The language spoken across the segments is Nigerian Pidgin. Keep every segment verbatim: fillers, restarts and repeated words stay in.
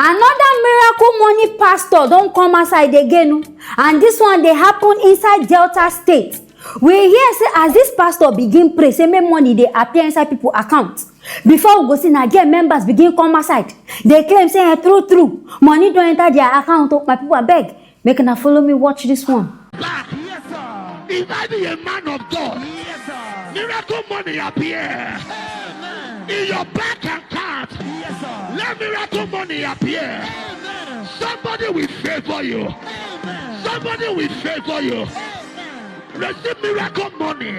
Another miracle money pastor don come outside again o, and this one dey happen inside Delta State. We hear say as this pastor begin pray, say make money dey appear inside people account. Before we go see, na there members begin come outside. They claim say, eh, true, true, money don enter their account o. My people, abeg, make una follow me watch this one. Back. Yes, sir. If I be a man of God, yes, sir, miracle money appear. Amen. In your bank account, yes, sir, let miracle money appear. Amen. Somebody will favor you. Amen. Somebody will favor you. Amen. Receive miracle money.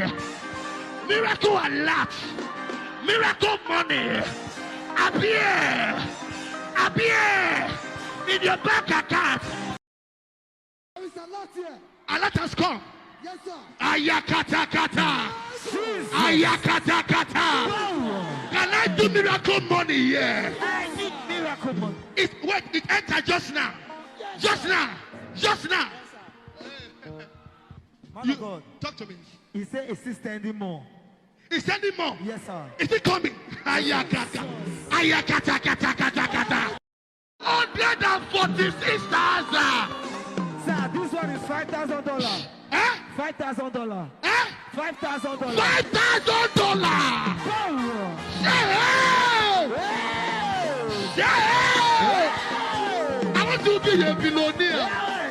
Miracle alert. Miracle money. Appear. Appear in your bank account. There is a lot here. Alert has come. Yes, sir. Ayakatakata. Jesus. Ayakatakata. Wow. Can I do miracle money here? I need miracle money. It, wait, it entered just now. Yes, sir. Just now. Just now. Man of God. Talk to me. He said he's still sending more. He's sending more. Yes, sir. Is it coming? Ayakata. Ayakata, kata, kata, kata. Hundred and forty-six thousand. Sir, this one is five thousand dollar. Eh? Five thousand dollar. Eh? Five thousand dollar. Five thousand dollar. Power. Say hey! Hey! Say hey! Hey! I want to be a billionaire. Hey!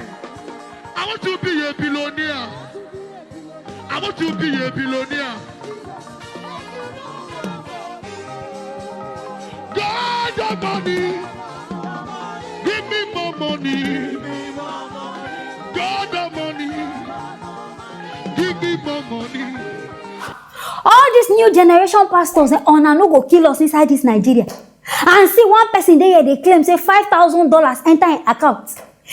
I want to be a billionaire. I want to be a billionaire. God of money, give me more money. God of money, give me more money. All these new generation pastors, eh, una no go kill us inside this Nigeria. And see, one person dey here dey claim say five thousand dollars enter im account.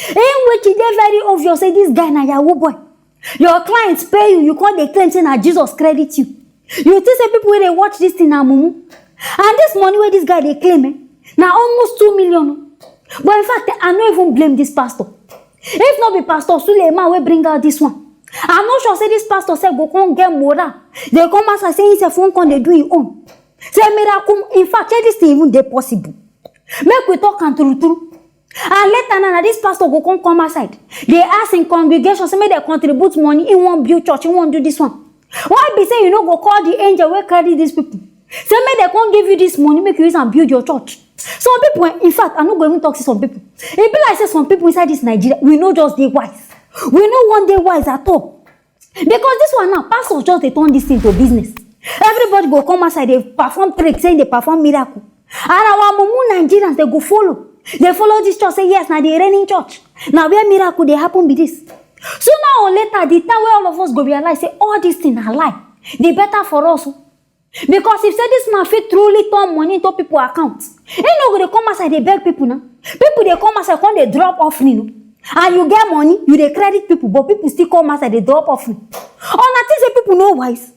In which e dey very obvious say this guy na yahoo boy. Your clients pay you, you come dey claim say na Jesus credit you. You think say people wey dey watch this thing na mumu? And this money wey this guy dey claim, eh, na almost two million o. But in fact, I no even blame this pastor. If no be Pastor Suleiman wey bring out this one, I'm not sure say this pastor sef go come get morale. Dey come outside say himself wan come dey do him own. Say miracle, in fact, say this thing even dey possible. Make we talk am true true. And later now, na this pastor go come come outside. Dey ask im congregation say make dem contribute money. He wan build church, he wan do this one. Why be say you no go call the angel wey carry these people? Say make dem come give you this money, make you use am build your church. Some people, eh, in fact, I no go even talk say some people. E be like say some people inside this Nigeria, we no just dey wise. We no wan dey wise at all. Because this one now, pastors just dey turn this thing to business. Everybody go come outside, dey perform trick, say dey perform miracle. And our mumu Nigerians, they go follow. They follow this church, say yes, na the reigning church. Na where miracle dey happen be this. So now or later, the time wey all of us go realize say all this thing na lie, the better for us o. Because if say this man fit truly turn money into people account, he no go dey come outside dey beg people na. People dey come outside come dey drop offering o. And you get money, you dey credit people, but people still come outside dey drop offering. Una think say people no wise?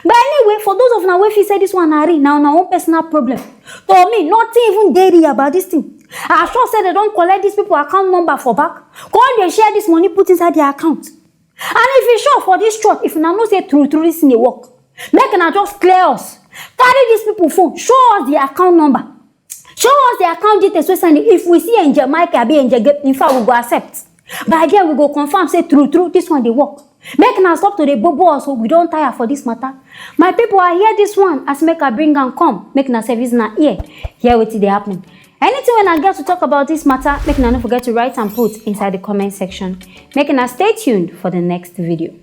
But anyway, for those of una wey feel say this one na real, na una own personal problem. To me, nothing even dey real about this thing. I sure say they don collect these people account number for back, come dey share this money put inside their account. And if e sure for this church, if una know say true true this thing dey work, make una just clear us. Carry these people phone, show us the account number. Show us the account details wey send it. If we see Angel Michael abi Angel Gabriel, in fact, we go accept. By then, we go confirm say true true this one dey work. Make una stop to dey bobo us o, we don tire for this matter. My people, I hear this one as make I bring am come. Make una service na ear, hear wetin dey happen. Anything wey una get to talk about this matter, make una no forget to write and put inside the comment section. Make una stay tuned for the next video.